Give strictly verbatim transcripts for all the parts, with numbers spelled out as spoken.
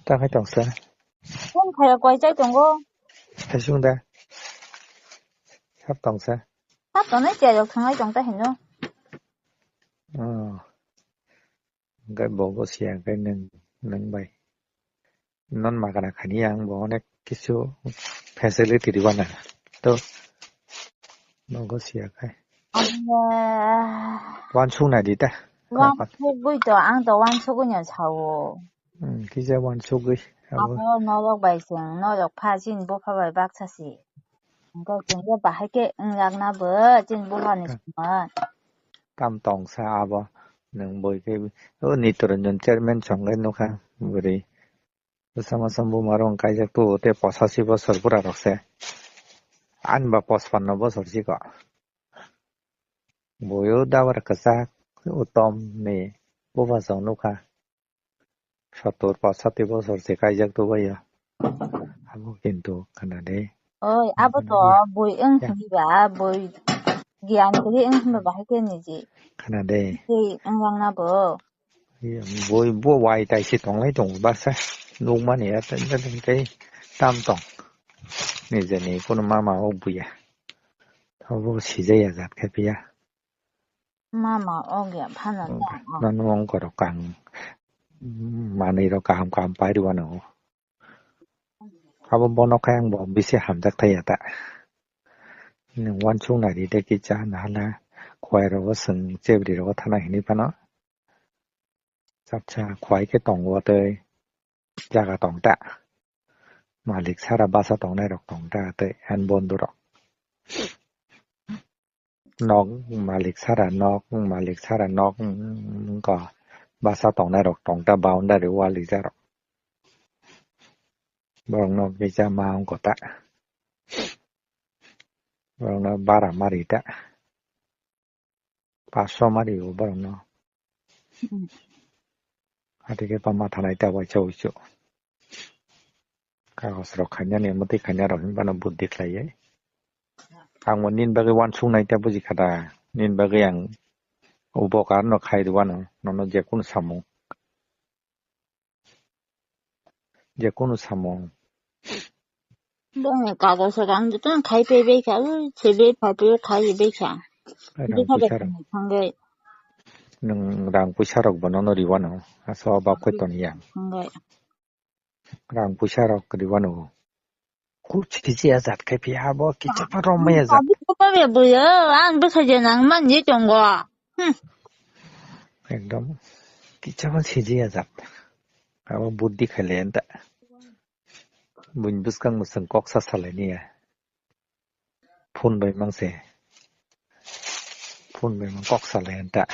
Ta khai tong sa. Phone khai koi chai tongo. Hai sung da. Sab tong sa. Sab tong nai chai rok thangai tong ta hino. Oh. Hingke bo go siya hingke neng, neng bai. Non magana khani ang bo onek kisu facility riwana. To. Bo go siya kai. Anya. Wan sung na di ta. Wan sugui to, ang to wan sugui no sao. Hmm, kisa wan sugui. Abo. Abo norok bai chwng, norok pha chini bupha bai baksa si. Hingke chwng je bahai khe wngjakna bo chini bupha ni songma. Tam tong sa abo. Nwng boi khe o Nitoranjan chairman chong khe nukha bwrwi. Bwsa masa buma rok kaijak tu tei posachi bosor bura rok se. Ani ba pospanno bosor chikon. Boi o dabar kwchak utom ni bupha chong nukha. Sottor pachati bosor se kaijak tu bai ya. Abo kintu khana de. Oi, abo to boi wng hwnba, boi giyan kwrwi wng hwnba bahai khe niji. Khana de. Tei wng langna bo. Boi bo wai tai se tonglai tongo baksa. Nukmani ya tei tam tong. Nijeni kunu mama o buya. Abo sijaya jat khe piya. Mama og ya phano ta. Nono ongkorok kang manwi rok kaham kaham pai rwano. Abo bono khe ang bo bisi hamjak thai ya ta. Nwng wansuk nai di de kisa nahala khwai rogo swng chebri rogo thana hinwi phano. Chapsa khwai khe tongo tei jaga tong ta. Malik sara basa tongnai rok tong ta tei ani bondu rok. Nok malik sara nok, malik sara nok, mm, wngkha basa tongnai rok tong ta, boundary wall rijak rok. Borok nok kisa ma wngkha ta. Borok no bara mari ta. Paso mari o borok no. Hmm. Ati khe pama thanai ta waisa wuisu. Kagos rok khainani, mwtwi khaina rok hinba no buddi khlaiwi. Ang bo nini bagwi wansuk nai ta buji kha da. Nini bagwi ang upokar no khai rwano, nono je kunu samung. Je kunu samung. Bongni kagos rok ang joto no khai paibai kha, ui, sebe phaipaiyo khai bai kha. Rang puisa rok. Thangwi. Nwng rang puisa rok bo nono riwano, asa o bak khe toni ya. Thangwi. Rang puisa rok riwano. Kuch kisi ajat khe phiya bo kicha pa romai ajat. Abi ko pa be buyo, ang bwsa je nang man je tongo. Hmm. Ekdom kicha pa siji ajat. Abo buddi khaile enta. Buin bwskang bwswng kok sa salai niya. Phone bai mang se. Phone bai mang kok salai enta.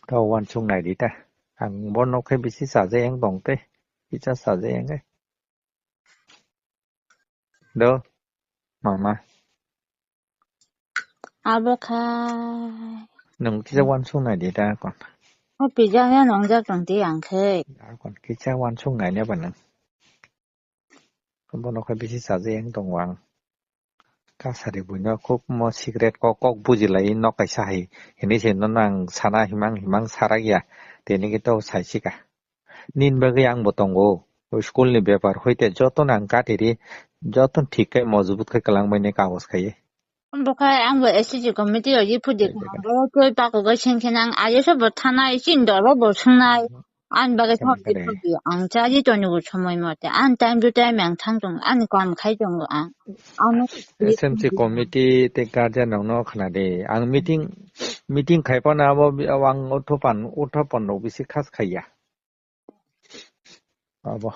Tao wansuk nai di ta. Ang bo nok khe bisi chaja yang tong te. Kicha chaja yang khe. Do. Mama. Abo khai. Nwng kisa wansuk nai di da kon. O pizza ya nongjak tong di ang khai. Da kon kisa wansuk nai ne ba nwng. Bono khai bisi chaja yang tongo ang. Kasari buino khub mo secret kok kok bujilai nok kaisa hai. Hini se nono ang sana himang himang sarak ya. Tini kito sai sika. Nini bagwi ang bo tongo. O school ni bepar hoite jotono ang katiri, jotono thik khe mojbut khe kwlangbaini kagos khaiwi. Bo khai ang bo S C G committee o ye phudi kha. Bo twi pakugo seng khe nang aye se bo thanai, chini doro bo swngnai. Ani bagwi thang di phudi ang cha ye toni bo somoi mote. Ani time to time ang thang tong, ani kam khai tongo ang. Ano S M C committee tei guardian rokno khna di. Ang meeting, meeting khai phano abo bi-, ang uthopan, uthopan rok bisi khas khaiya. Abo.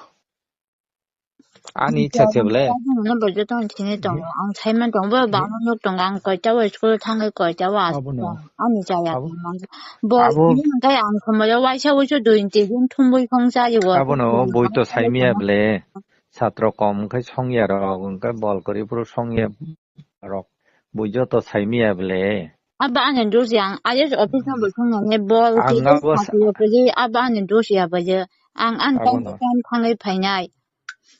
Ani icha se bole. Ang bo joto thini tongo. Ang saiman tongo. Bo bangma nok tongo. Ang koita o school thangwi koita o asuk tongo. Ani chaya tongo. Bo hwnkhai ang somoi o waisa wuisu dui tin din thumwi song chayo. Abono boi to saimiya bole. Satro kom wngkhai songya rok, wngkhai bol kwrwi phuru songya rok. Bui joto saimiya bole. Abo ani dos ya, ang I S office no bo thangna ne bol ang kisa abo sa- sakyo khe abo ani dos ya bo je. Ang an time to time thangwi phainai.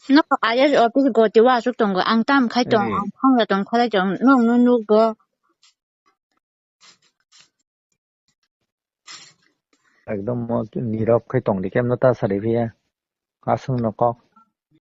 No I S office goti wa asuk tongo, ang tam khai tong, ang thangya tong khalai tong, no no no go. Ekdom mo nirok khai tong di khe no ta sari phiya. Aswk no kok